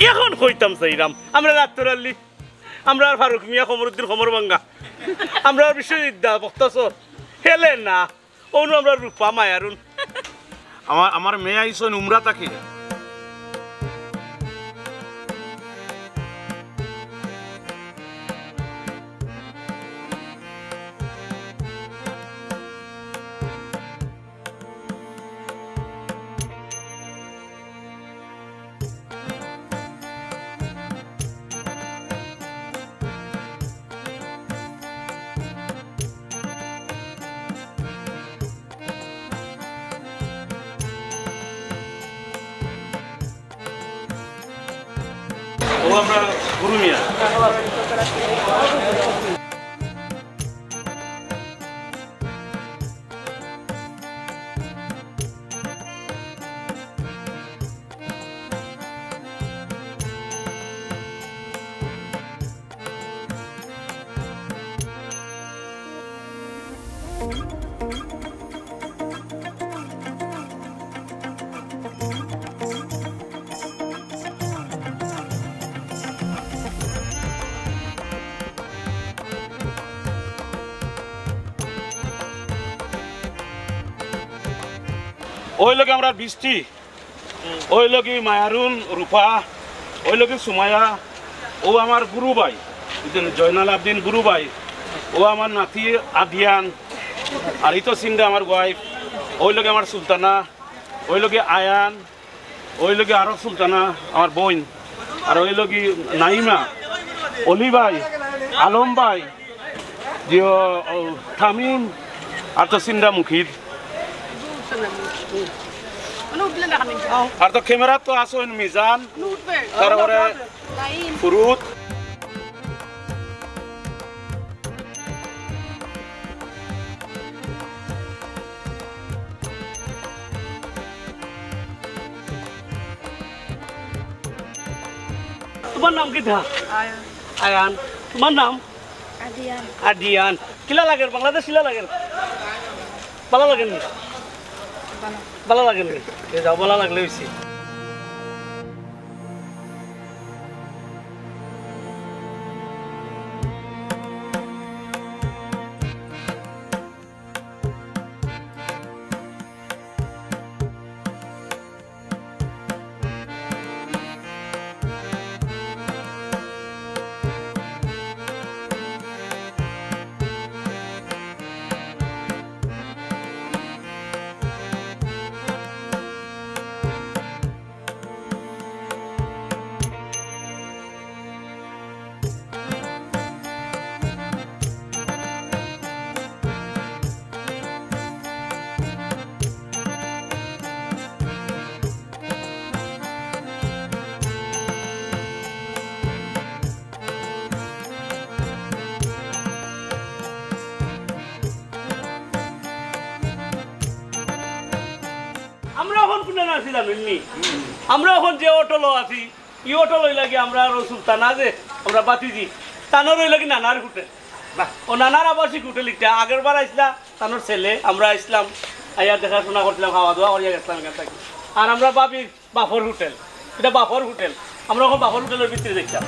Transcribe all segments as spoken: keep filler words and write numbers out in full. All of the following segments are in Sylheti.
এখন কইতাম চাইরাম, আমরার আতর আলী, আমরার ফারুক মিয়া, কমরুদ্দিন কমর ভাঙ্গা, আমরার বিশ্বজিৎ দা, বক্তাসর, হেলে না, অনো আমরার রূপা মায়ারুন। আমার, আমার মেয়ে আইছইন উমরা থাকি। ও আমরা গুরু মিয়া। অউ অইলো গি আমরার বৃষ্টি, অউ অইলো গি মায়ারুন, রূপা, অউ অইলো গি সুমাইয়া, অউ আমার গুরু ভাই, বুঝছইন, জয়নাল আবদিন গুরু ভাই, অউ আমার নাতি আদিয়ান, আর ইতো সিন্ডা আমার ওয়াইফ, অউ অইলো গি আমার সুলতানা, অউ অইলো গি আয়ান, অউ অইলো গি আরব সুলতানা, আমার বইন, আর অউ অইলো গি নাইমা, অলি ভাই, আলম ভাই, জি, ও, ও, তামিম, আর তো সিন্ডা মুখিদ। আর তো ক্যামেরা তো আছইন মিজান, তারপরে ফুরুত। তোমার নাম কিতা? আয়ান। আয়ান। তোমার নাম? আদিয়ান। আদিয়ান। কিলা লাগের? বাংলাদেশ কিলা লাগের? ভালা লাগের নি? ভালা। ভালা লাগের নি? এ যাও, ভালা লাগলে অইছে। আমরা অখন কুনানো আছি জানইন নি? আমরা অখন যে হোটেলো আছি, ই হোটেল অইলা গি আমরার অউ সুলতানা যে, আমরার ভাতিজি, তানর অইলা গি নানার হোটেল। বাহ। অউ নানার আবাসিক হোটেল ইটা। আগের বার আইছলা তানর ছেলে, আমরা আইছলাম, আইয়া দেখাশুনা করছিলাম, খাওয়া দাওয়া করিয়া গেছলাম ইখান থাকি। আর আমরার ভাবির বাফর হোটেল, ইটা বাফর হোটেল। আমরা অখন বাফর হোটেলর ভিতরে যাইতাম।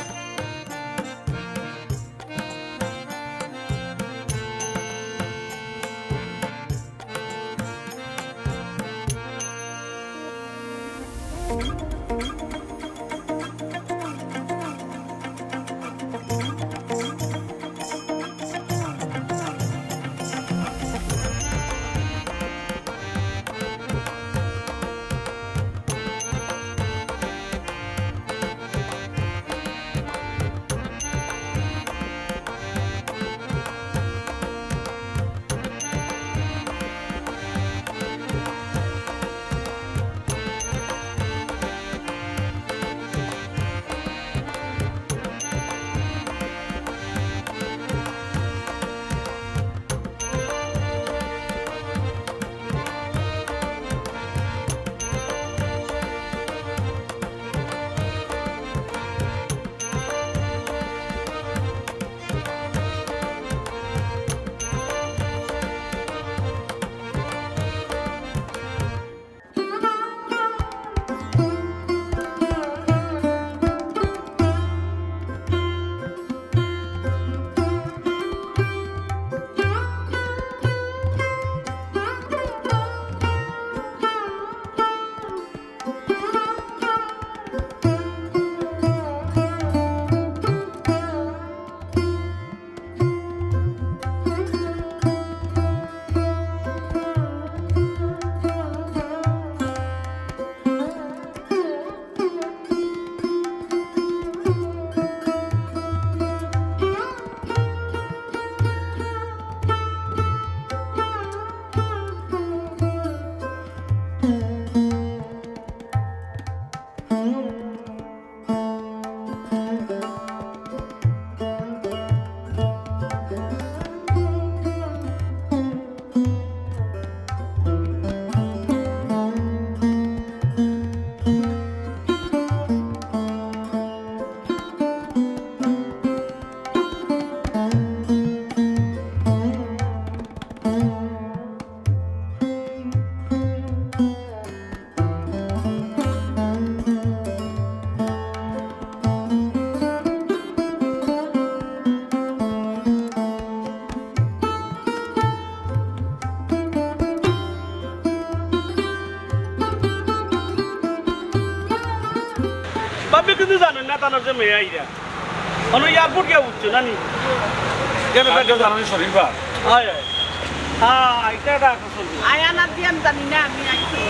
কিন্তু জানইন না তানর যে মেয়ে আইরা। অনো এয়ারপোর্ট গিয়া উঠছে না নি? কেন আমি তো জানি শরীফা। হয়, হয়। হ্যাঁ, এটা একটা আকর্ষণ। আয়ান আর দিয়ান জানি না, আমি আইছি।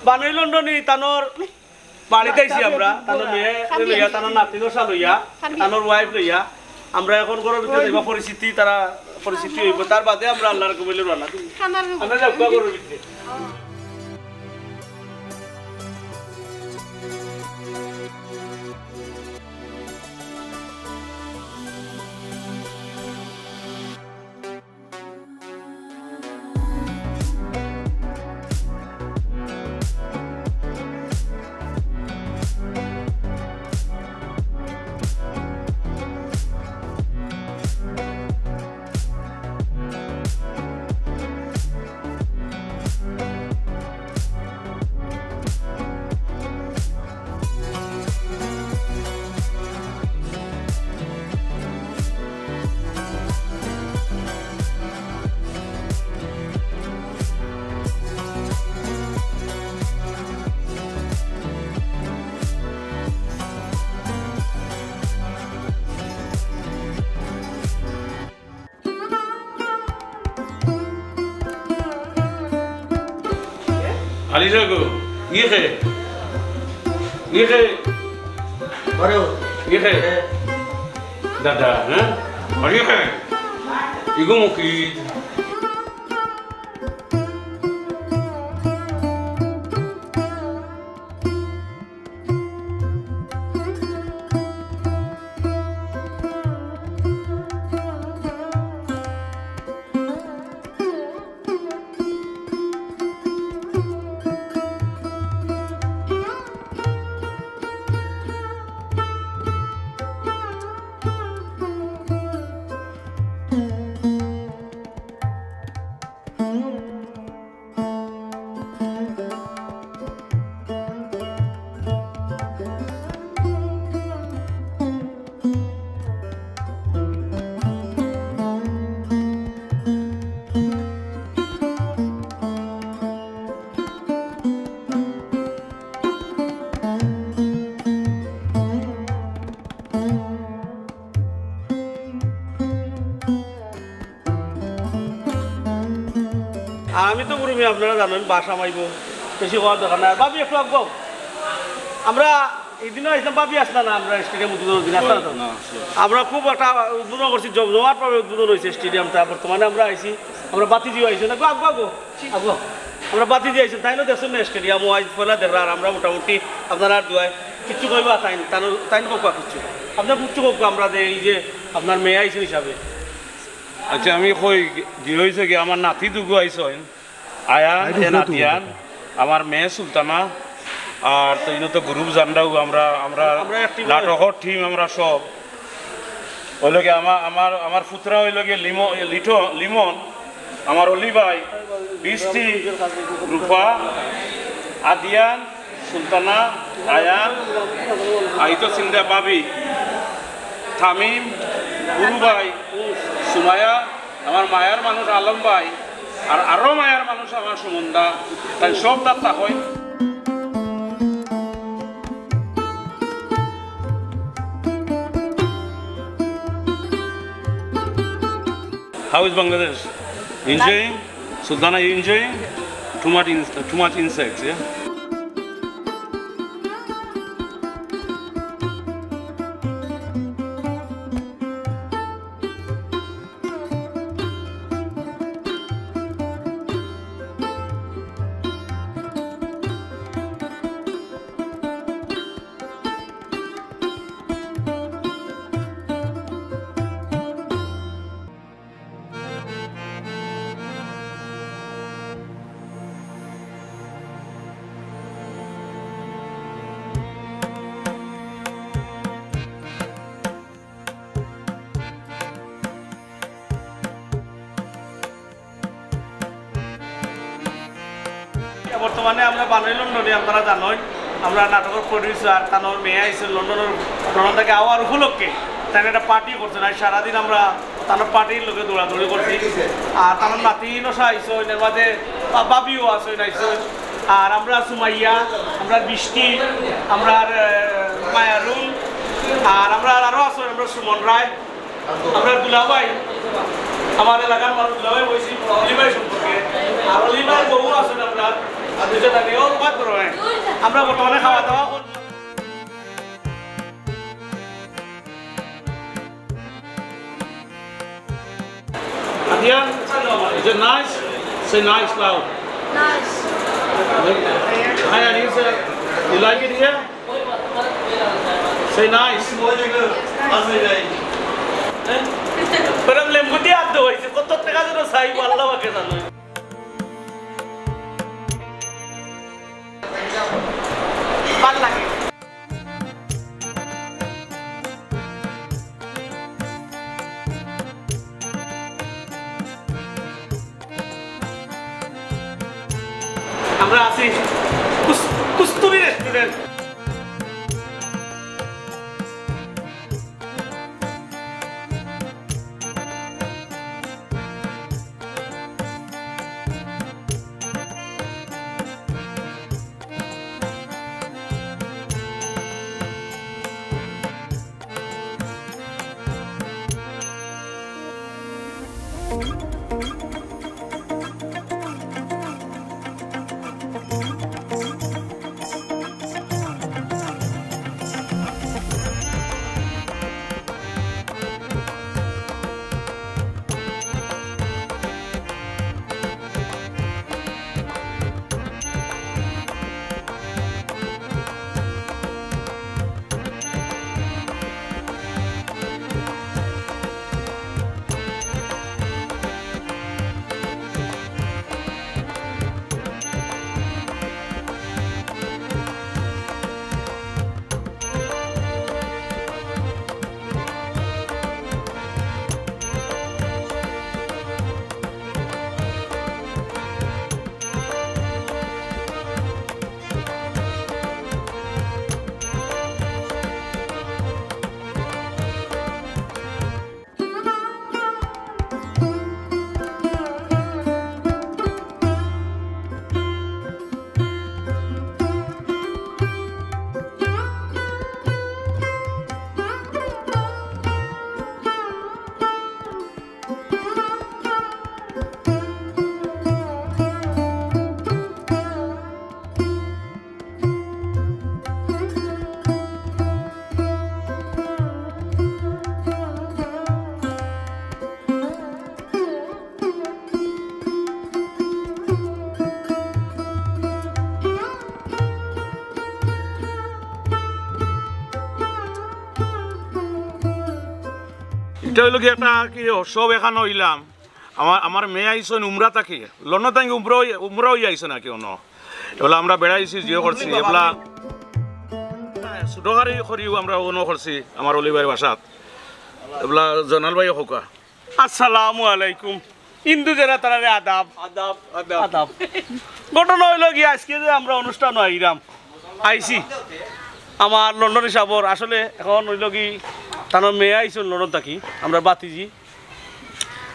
বানই লন্ডনী তানর বাড়িত আইছি আমরা, তানর মেয়ে লইয়া, তানর নাতিন অকল লইয়া, তানর ওয়াইফ লইয়া। আমরা এখন ঘরর ভিতরে যাইবা, পরিস্থিতি তারা পরিস্থিতি অইবো, তার বাদে আমরা আল্লাহর কবুলে রওনা দিমু। আমরা যাউক্কা ঘরর ভিতরে। আলি যাগো, ইয়ে খে, ইয়ে খে, বারো। ইয়ে খে। দাদা, হ্যাঁ? আর ইয়ে খে। ইগো মুখি। আর আমি তো মুরব্বি, আপনারা জানইন, বাস হামাইবো, বেশি কওয়ার দরকার নাই। আর ভাবি একটু আগুয়াও। আমরা ইদিনও আইছলাম, ভাবি আছলা না, আমরা স্টেডিয়াম উদ্বোধনর দিন আছলা না তো? না, আসলে। আমরা খুব একটা উদ্বোধন করছি, জমজমাট ভাবে উদ্বোধন অইছে স্টেডিয়ামটা। বর্তমানে আমরা আইছি, আমরা বাতিজিও আইছইন, আগুয়াও, আগুয়াও, আগুয়াও। আমরা বাতিজি আইছইন, তাইনও দেখছইন না স্টেডিয়াম, ও আইজ পয়লা দেখরা, আর আমরা মোটামুটি আপনারার দোয়ায় কিচ্ছু কইবা, তাইন, তাইন, তাইন কউক্কা কিচ্ছু। আপনে কিচ্ছু কউক্কা, আমরা যে এই যে আপনার মেয়ে আইছইন হিসাবে। আচ্ছা, আমি কই, যে অইছে কি, আমার নাতি দুগু আইছইন, আয়ান, এ নাতিয়ান, আমার মেয়ে সুলতানা, আর তো ইনো তো গ্রুপ জানরাউ, আমরা, আমরা আমরা এক টিম। নাটকর টিম আমরা সব। অইলো গি আমার, আমার, আমার পুতরা অইলো গি লিমন, লিটন, লিমন, আমার অলি ভাই, বৃষ্টি, রূপা, আদিয়ান, সুলতানা, আয়ান, আইতো সিন্দা ভাবি, তামিম, গুরু ভাই, সুমায়া, আমার মায়ার মানুষ আলম ভাই, আর আরো মায়ার মানুষ আমার সুমন দা, তাই সব তার তা হয়। How is Bangladesh? Enjoying? Sultana, you enjoying? Too much, in, too much insects, yeah? বর্তমানে আমরা বানাই লন্ডনে, আপনারা জানেন, আমরা নাটকের producer, তানর মেয়ে আইছে লন্ডনের, লন্ডন থেকে আওয়ার উপলক্ষে তাই একটা party করছে। আর সারাদিন আমরা তানর partyর লগে দৌড়াদৌড়ি করছি। আর তানর নাতি নশা আইছে, এর মাঝে বা-, বাবিও আছে, আইছে। আর আমরা সুমাইয়া, আমরা বৃষ্টি, আমরা, আহ, মায়ারুন, আর আমরা আরো আছে, আমরা সুমন রায়। আমরা দুলাভাই, আমার এলাকার মানুষ দুলাভাই বলছি অলি ভাই সম্পর্কে। আর অলি ভাই বউ আছেন আপনার, আর দুজন আগে ও বাদ করো, হ্যাঁ। আমরা বর্তমানে খাওয়া দাওয়া করবো। Adia, is it nice? Say nice loud. Nice. Hi, Anisa. You like it here? Say nice. তোরা লেম্বু দিয়া আদ্য হইছে, কত টাকা যেন চাইবো, আল্লাহ পাকে জানে। ভালো লাগে। আমরা আছি কুস-, কুস্তুরি restaurant। ইটা অইলো কি একটা কি সব একখান অইলাম। আমার, আমার মেয়ে আইছইন উমরা থাকি, লন্ডন থাকি উমরা অই-, উমরা অইয়া আইছইন নাকি অনো। এবলা আমরা বেড়াইছি, জিও করছি, এবলা ছোট গাড়ি করিও আমরা অনো করছি, আমার অলি ভাইর বাসাত। এবলা জনাল ভাইও কউক্কা। আসসালামু আলাইকুম। হিন্দু যারা তারারে আদাব। আদাব, আদাব। আদাব। ঘটনা অইলো কি, আজকে যে আমরা অনুষ্ঠানো আইরাম, আইছি, আমার লন্ডন হিসাবর আসলে এখন অইলো কি, তানর মেয়ে আইছইন লন্ডন থাকি, আমরার ভাতিজি।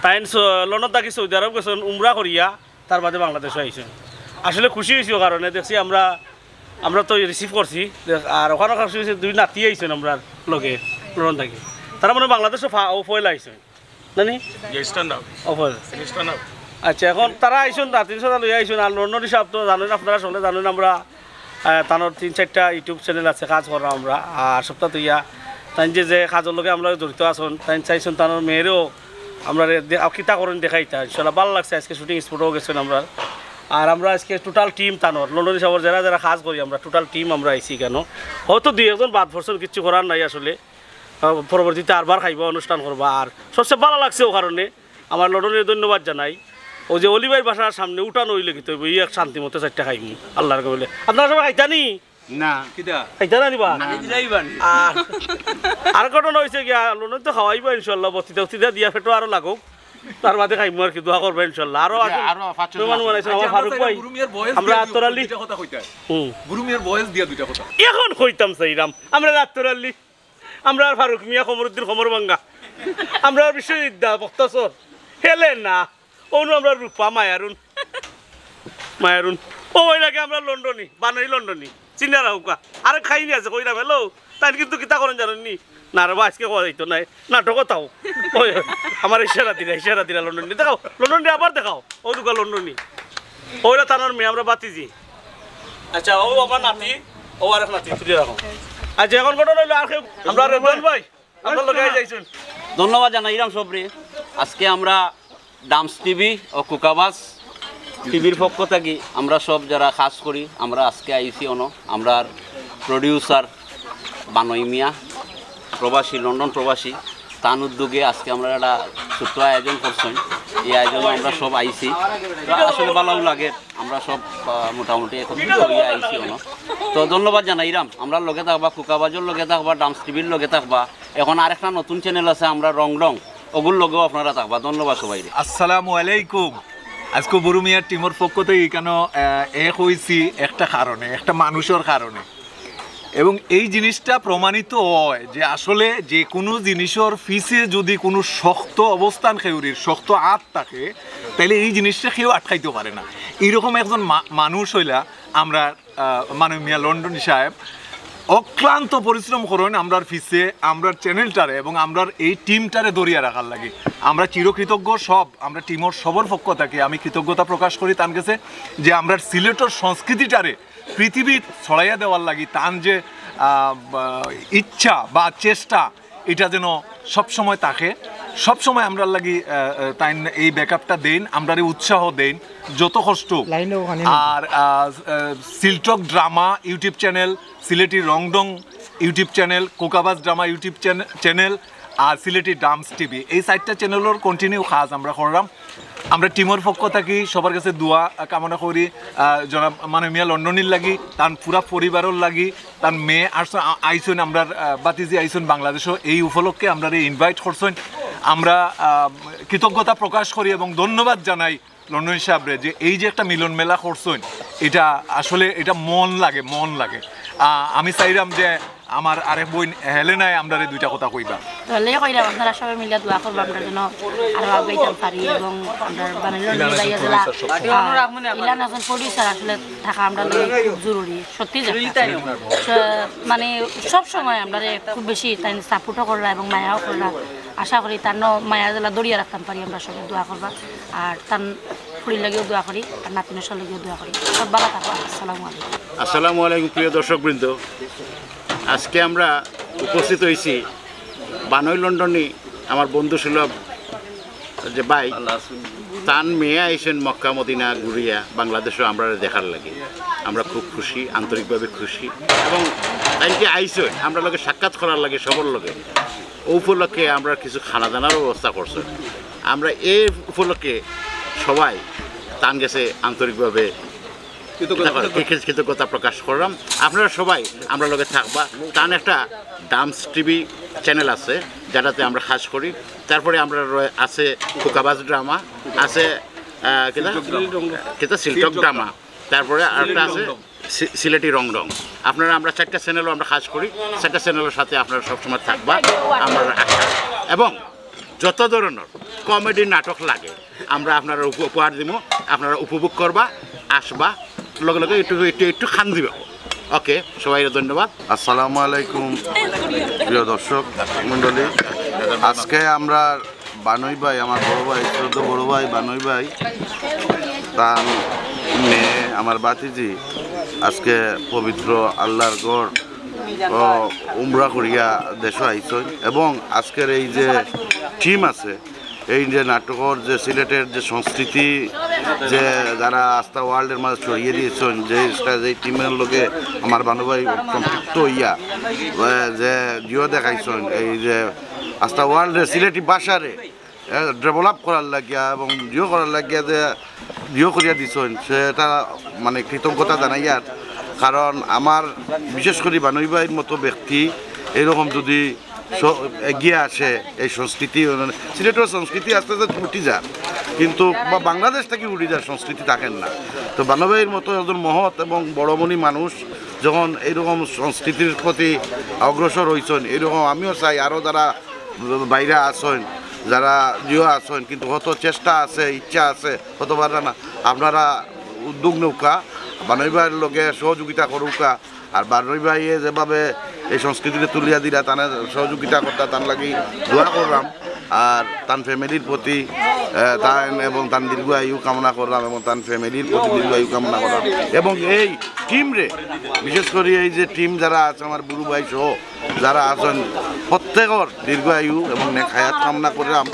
তাইন স-, লন্ডন থাকি সৌদি আরব গেছইন উমরা করিয়া, তার বাদে বাংলাদেশো আইছইন। আসলে খুশি অইছি অউ কারণে, দেখছি আমরা, আমরা তো রিসিভ করছি, দেখ-, আর অখানো খুশি অইছি দুই নাতি আইছইন আমরার লগে লন্ডন থাকি। তারা মানে বাংলাদেশো ফা-, অউ পয়লা আইছইন, জানি? অউ পয়লা। আচ্ছা, অখন তারা আইছইন, নাতিন সাথে লইয়া আইছইন, আর লন্ডনী সাব তো জানইন, আপনারা সকলে জানইন, আমরা আহ, তানর তিন চাইরটা YouTube চ্যানেল আছে, কাজ কররাম আমরা। আর সপ্তাহ তুইয়া তাইন যে, যে কাজর লগে আমরা জড়িত আছইন, তাইন চাইছইন তানর মেয়েরেও আমরা রে-, দে-, আ, কিতা করইন দেখাইতা। ইনশাআল্লাহ ভালা লাগছে, আইজকে শুটিং স্পটও গেছইন আমরার। আর আমরা আইজকে টোটাল টিম তানর, লন্ডনী সাবর যেরা যেরা কাজ করি আমরা, টোটাল টিম আমরা আইছি কেনে। হয়তো দুই একজন বাদ পড়ছইন, কিচ্ছু করার নাই আসলে। আহ, পরবর্তীতে আরবার খাইবা, অনুষ্ঠান করবা। আর সবচেয়ে ভালা লাগছে অউ কারণে, আমার লন্ডনীরে ধন্যবাদ জানাই। অউ যে অলি ভাইর বাসার সামনে উঠান অইলে কিতা অইবো, ই এক শান্তি মতো চাইরটা খাইমু, আল্লার কবুলে। আপনারা সবাই খাইতা নি? না। কিতা? খাইতা না নি বা? না, না। আহ, আর ঘটনা অইছে গিয়া, লন্ডনী তো খাওয়াইবা ইনশাআল্লাহ, বক্তৃতা উক্তৃতা দিয়া পেটো আরো লাগউক, তার বাদে খাইমু আর কি, দোয়া করবা ইনশাআল্লাহ। আরো আচ্ছা, আছে, আরো পাঁচজন মেহমান আছে। বানাইছইন আমার আচ্ছা, ফারুক ভাই, আমরা আত্তর আলী। হুম। গুরু মিয়ার ভয়েস দিয়া দুইটা কথা। অখন কইতাম চাইরাম, আমরা আত্তর আলী। আমরার ফারুক মিয়া, কমরুদ্দিন কমর ভাঙ্গা, আমরার বিশ্বজিৎ দা, বক্তা সর, হেলে না, অনু আমরার রূপা, মায়ারুন, মায়ারুন, অউ অইলাগি আমরার লন্ডনী, বানাই লন্ডনী, চিনা রাউকা, আরে খাইনি আছে, কইরাম, হ্যালো, তাইন কিন্তু কিতা করইন জানইন নি? না রে বা, আইজকে কওয়া যাইতো নায়, নাটকো তাও, অউ, আমার ইশারা দিলা, ইশারা দিলা লন্ডনী, দেখাও, লন্ডনী আবার দেখাও, অউ দুকা লন্ডনী, অউ অইলা তানর মেয়ে, আমরা বাতিজি। আচ্ছা, অউ আমার নাতি, অউ আরেক নাতি, তুলিয়া রাখো। আচ্ছা, অখন ঘটনা অইলো আর কেউ, আমরা রেদওয়ান ভাই, আপনার লগে আইছইন। ধন্যবাদ জানাইরাম সবরে। আইজকে আমরা ডামস টিভি ও কুকাবাস টিভির পক্ষ থাকি আমরা সব যেরা কাজ করি, আমরা আইজকে আইছি অনো, আমরার প্রোডিউসার বানই মিয়া, প্রবাসী, লন্ডন প্রবাসী, তান উদ্যোগে আইজকে আমরা একটা ছোট্ট আয়োজন করছইন। এই আয়োজনে আমরা সব আইছি, তো আসলে ভালাউ লাগে। আমরা সব, আহ, মোটামুটি একত্রিত অইয়া আইছি অনো। তো ধন্যবাদ জানাইরাম, আমরার লগে থাকবা, কুকাবাজর লগে থাকবা, ডামস টিভির লগে থাকবা। অখন আরেকটা নতুন চ্যানেল আছে, আমরা রং রং, অগুর লগেও আপনারা থাকবা। ধন্যবাদ সবাইরে। আসসালামু আলাইকুম। আইজকে বুরু মিয়ার টিমর পক্ষ থাকি ইখানো, আহ, এক অইছি একটা কারণে, একটা মানুষর কারণে। এবং এই জিনিসটা প্রমাণিত অয় যে আসলে যেকুনু জিনিসর পিছে যুদি কুনু শক্ত অবস্থান কেউরির, শক্ত আত থাকে, তাইলে এই জিনিসটা কেউ আটকাইতো পারে না। ইরকম একজন মা-, মানুষ অইলা আমরার, আহ, মাননীয় লন্ডনী সাহেব। অক্লান্ত পরিশ্রম করইন আমরার পিছে, আমরার চ্যানেলটারে এবং আমরার এই টিমটারে ধরিয়া রাখার লাগি। আমরা চিরকৃতজ্ঞ সব, আমরা টিমর সবর পক্ষ থাকি আমি কৃতজ্ঞতা প্রকাশ করি তান গেছে যে আমরার সিলেটর সংস্কৃতিটারে পৃথিবীত ছড়াইয়া দেওয়ার লাগি তান যে, আহ, বা, ইচ্ছা বা চেষ্টা, ইটা যেন সবসময় থাকে, সবসময় আমরার লাগি, আহ, আহ, তাইন এই ব্যাকআপটা দেইন, আমরারে উৎসাহ দেইন, যত কষ্ট। আর, আহ, আহ, সিলটক ড্রামা YouTube চ্যানেল, সিলেটি রংডং YouTube চ্যানেল, কুকাবাজ ড্রামা YouTube চ্যানে-, চ্যানেল, আর সিলেটি ডামস টিভি, এই চাইরটা চ্যানেলর continue কাজ আমরা কররাম। আমরা টিমর পক্ষ থাকি সবর গেছে দোয়া কামনা করি। আহ, জনাব মাননীয় লন্ডনীর লাগি, তান পুরা পরিবারর লাগি, তান মেয়ে আস-, আ-, আইছইন, আমরার, আহ, বাতিজি আইছইন বাংলাদেশো, এই উপলক্ষে আমরারে invite করছইন। আমরা, আহ, কৃতজ্ঞতা প্রকাশ করি এবং ধন্যবাদ জানাই লন্ডনী সাহেবরে যে এই যে একটা মিলন মেলা করছইন, ইটা আসলে ইটা মন লাগে, মন লাগে। আহ, আমি চাইরাম যে আমার আরেক বইন হেলেনায় আমরারে দুইটা কথা কইবা। তাইলে কইরাম, আপনারা সবাই মিলে দোয়া করবা, আমরা যেন আরো আগাইতাম পারি এবং আমরা বানাইল নিয়ে যাইয়া যারা, আহ, ইলান হাসান প্রোডিউসার আসলে থাকা আমরা লাগি খুব জরুরি, সত্যি যেটা। স-, মানে সব সময় আমরারে খুব বেশি তাইন সাপোর্টও কররা এবং মায়াও কররা। আশা করি তান মায়া যেলা ধরিয়া রাখতাম পারি, আমরা সবাই দোয়া করবা। আর তান ফুড়ির লাগিও দোয়া করি, আর নাতিনর লাগিও দোয়া করি। সব ভালা থাকবা। আসসালামু আলাইকুম। আসসালামু আলাইকুম প্রিয় দর্শকবৃন্দ, আজকে আমরা উপস্থিত অইছি বানই লন্ডনী, আমার বন্ধু সুলভ যে ভাই, তান মেয়ে আইছইন মক্কা মদিনা ঘুরিয়া বাংলাদেশো আমরারে দেখার লাগি। আমরা খুব খুশি, আন্তরিকভাবে খুশি। এবং তাইনকে আইছইন আমরার লগে সাক্ষাৎ করার লাগি, সবর লগে। অউ উপলক্ষে আমরা কিছু খানা দানারও ব্যবস্থা করছি। আমরা এই উপলক্ষে সবাই তান গেছে আন্তরিকভাবে কৃতজ্ঞতা, কৃতজ্ঞতা প্রকাশ করলাম। আপনারা সবাই আমরার লগে থাকবা। তান একটা ডামস টিভি চ্যানেল আছে, যেটাতে আমরা কাজ করি। তারপরে আমরা রয়ে-, আছে কুকাবাজ ড্রামা, আছে, আহ, কিতা? কিতা সিলটক ড্রামা। তারপরে আরেকটা আছে সি-, সিলেটি রং রং। আপনারা, আমরা চাইরটা চ্যানেলও আমরা কাজ করি, চাইরটা চ্যানেলর সাথে আপনারা সবসময় থাকবা, আমরার আশা। এবং যত ধরনর কমেডি নাটক লাগে, আমরা আপনারারে উপ-, উপহার দিমু, আপনারা উপভোগ করবা, আসবা, লগে লগে একটু, একটু, একটু খান দিবা। ওকে, সবাইরে ধন্যবাদ। আসসালামু আলাইকুম প্রিয় দর্শক মণ্ডলী, আজকে আমরা বানই ভাই, আমার বড় ভাই, শ্রদ্ধেয় বড় ভাই বানই ভাই, তার মেয়ে, আমার ভাতিজি আজকে পবিত্র আল্লাহর ঘর ও উমরা করিয়া দেশো আইছইন, এবং আজকের এই যে টিম আছে, এই যে নাটকর যে সিলেটের যে সংস্কৃতি, যে যারা আস্তা ওয়ার্ল্ডের মাঝে ছড়িয়ে দিয়েছেন, যে টিমের লগে আমার বানু ভাই সম্পৃক্ত হইয়া, আহ, যে জিও দেখাইছেন, এই যে আস্তা ওয়ার্ল্ডে সিলেটি ভাষারে ডেভেলপ করার লাগিয়া এবং জিও করার লাগিয়া যে জিও করিয়া দিছইন, সেটা মানে কৃতজ্ঞতা জানাইয়ার। কারণ আমার বিশেষ করে বানই ভাইর মতো ব্যক্তি এরকম যদি স-, এগিয়ে আসে এই সংস্কৃতি, মানে, সিলেটের সংস্কৃতি আস্তে আস্তে উঠি যার, কিন্তু বা বাংলাদেশ থেকে উঠি যার, সংস্কৃতি থাকেন না। তো বানু ভাইর মতো একজন মহৎ এবং বড় মনী মানুষ যখন এইরকম সংস্কৃতির প্রতি অগ্রসর হইছেন, এইরকম আমিও চাই আরও যারা বাইরে আছেন, যারা জিও আছেন, কিন্তু হয়তো চেষ্টা আছে, ইচ্ছা আছে, হতে পারে না, আপনারা উদ্যোগ নেউক্কা, বানই ভাইর লগে সহযোগিতা করুক্কা। আর বানই ভাইয়ে যেভাবে এই সংস্কৃতিকে তুলিয়া দিলা, তানে সহযোগিতা করতা, তান লাগি দোয়া করলাম। আর তান ফ্যামিলির প্রতি, আহ, তান এবং তান দীর্ঘ আয়ু কামনা করলাম এবং তান ফ্যামিলির প্রতি দীর্ঘ আয়ু কামনা করলাম। এবং এই টিমরে, বিশেষ করে এই যে টিম যারা আছে, আমার বুরু ভাই সহ যারা আছেন, প্রত্যেকর দীর্ঘ আয়ু এবং নেক হায়াত কামনা করলাম,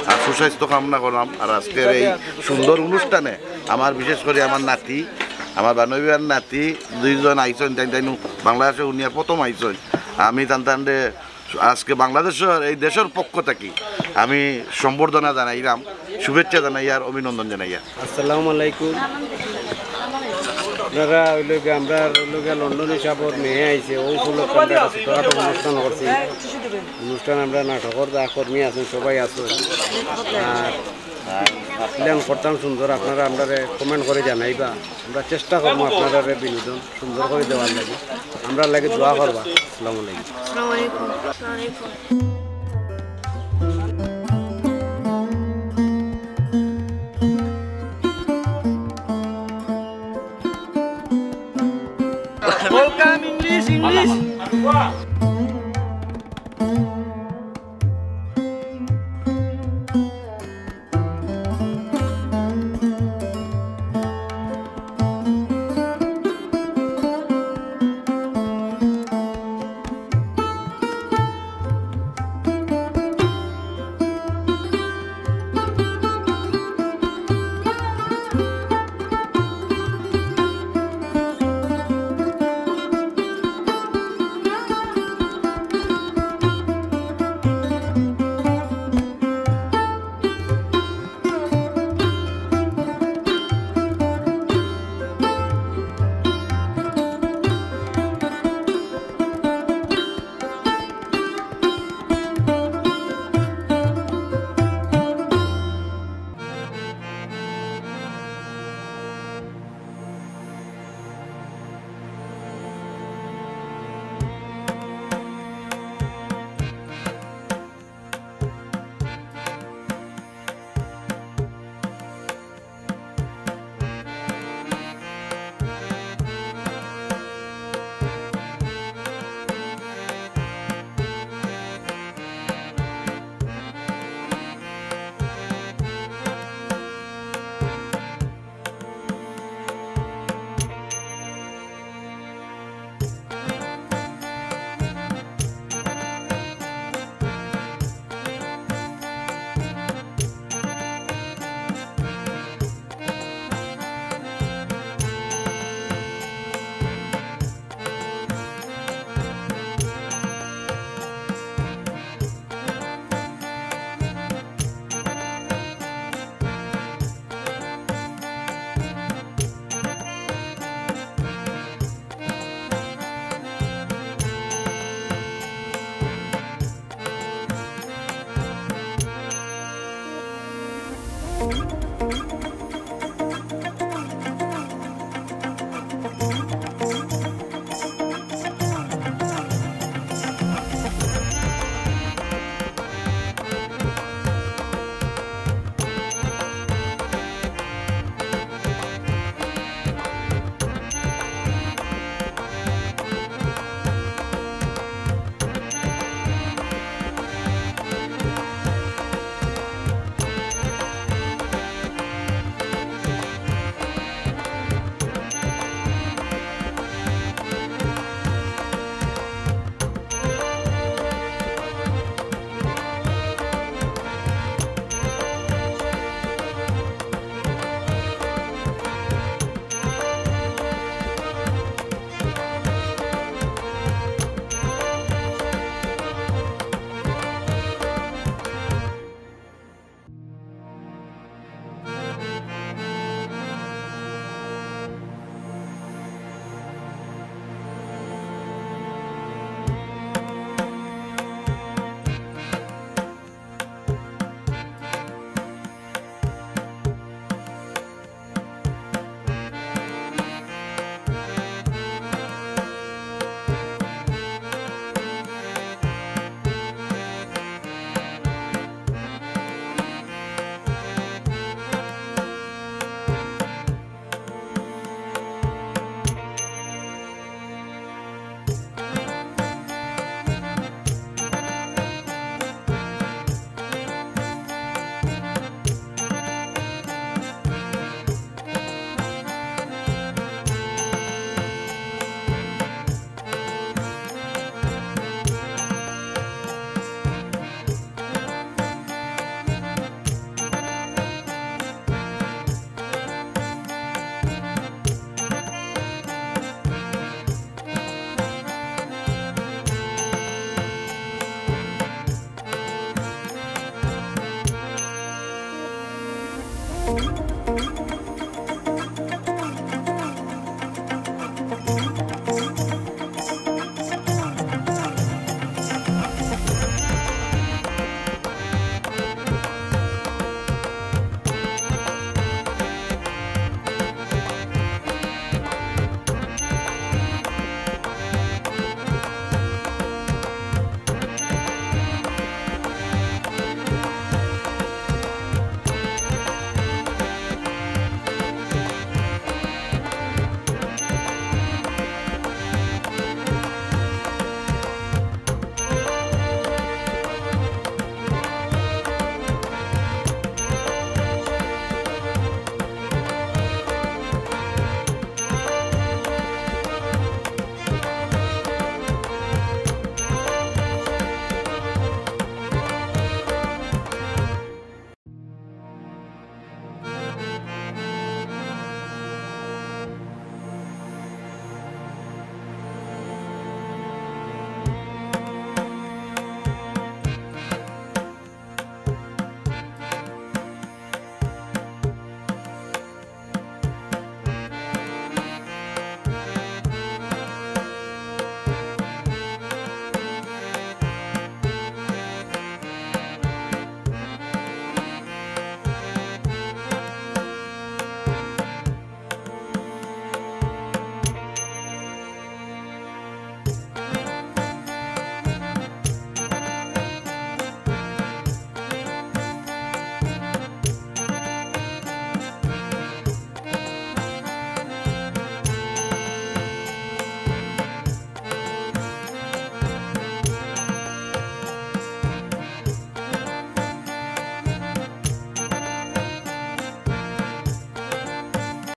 আর সুস্বাস্থ্য কামনা করলাম। আর আজকের এই সুন্দর অনুষ্ঠানে আমার, বিশেষ করে আমার নাতি, আমার বানই ভাইর নাতি, দুইজন আইছইন, তাইন তাইন বাংলাদেশে উনিয়া প্রথম আইছইন। আমি তান তানরে আজকে বাংলাদেশের এই দেশের পক্ষ থাকি আমি সম্বর্ধনা জানাইলাম, শুভেচ্ছা জানাইয়ার, অভিনন্দন জানাইয়ার। আসসালামু আলাইকুম। আপনারা অইল গিয়া, আমরা অইল গিয়া লন্ডন হিসাবর মেয়ে আইছে, ও উপলক্ষে আমরা একটা ছোটখাটো অনুষ্ঠান করছি। অনুষ্ঠান আমরা নাটকর যা কর্মী আছেন, সবাই আছেন। আর প্ল্যান করতাম সুন্দর, আপনারা আমরারে কমেন্ট করে জানাইবা। আমরা চেষ্টা করবো আপনারারে বিনোদন সুন্দর করে দেওয়ার লাগি। আমরার লাগি দোয়া করবা। আসসালামু আলাইকুম। আসসালামু আলাইকুম। আসসালামু আলাইকুম। Welcome, English, English.